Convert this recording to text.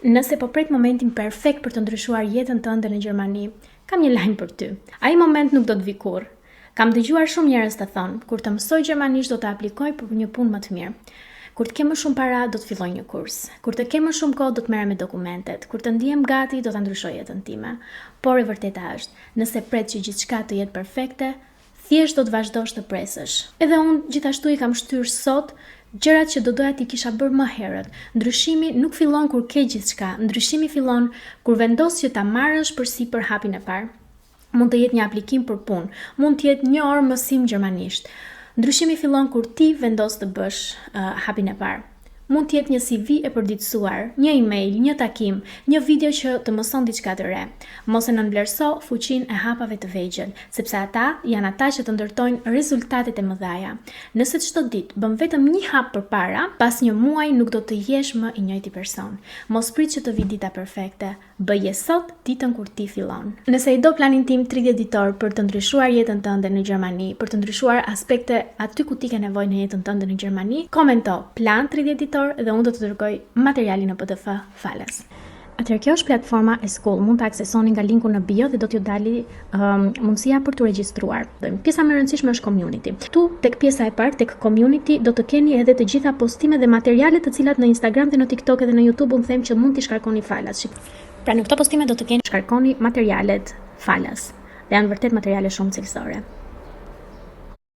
Nëse po pret momentin perfekt për të ndryshuar jetën tënde në Gjermani, kam një lajm për ty. Ai moment nuk do të vijë kurrë. Kam dëgjuar shumë njerëz të thonë, kur të mësoj gjermanisht do të aplikoj për një punë më të mirë. Kur të kem më shumë para, do të filloj një kurs. Kur të kem më shumë kohë, do të merrem me dokumentet. Kur të ndihem gati, do ta ndryshoj jetën time. Por e vërteta është, nëse pret që gjithçka të jetë perfekte, Thjesht do të vazhdosh të presësh. Edhe unë gjithashtu i kam shtyrë sot gjërat që do doja t'i kisha bërë më herët. Ndryshimi nuk fillon kur ke gjithçka, ndryshimi fillon kur vendos që ta marrësh përsipër hapin e parë. Mund të jetë një aplikim për punë, mund të jetë një orë mësim gjermanisht. Ndryshimi fillon kur ti vendos të bësh uh, hapin e parë. Mund të jetë një CV e përditësuar, një email, një takim, një video që të mëson diçka të re. Mos e nënvlerëso fuqinë e hapave të vegjël, sepse ata janë ata që të ndërtojnë rezultatet e mëdha. Nëse çdo ditë bën vetëm një hap përpara, pas një muaji nuk do të jesh më i njëjti person. Mos prit që të vijë dita perfekte. Bëje sot ditën kur ti fillon. Nëse e do planin tim 30 ditor për të ndryshuar jetën tënde në Gjermani, për të ndryshuar aspekte aty ku ti ke nevojë në jetën tënde në Gjermani, komento plan 30 ditor dhe unë do të dërgoj materialin në PDF falas. Atëherë kjo është platforma e Skool, mund ta aksesoni nga linku në bio dhe do t'ju dali um, mundësia për t'u regjistruar. Pjesa më e rëndësishme është community. Ktu tek pjesa e parë tek community do të keni edhe të gjitha postimet dhe materialet të cilat në Instagram dhe në TikTok edhe në YouTube unë them që mund t'i shkarkoni falas. Pra në këto postime do të keni shkarkoni materialet falas. Dhe janë vërtet materiale shumë cilësore.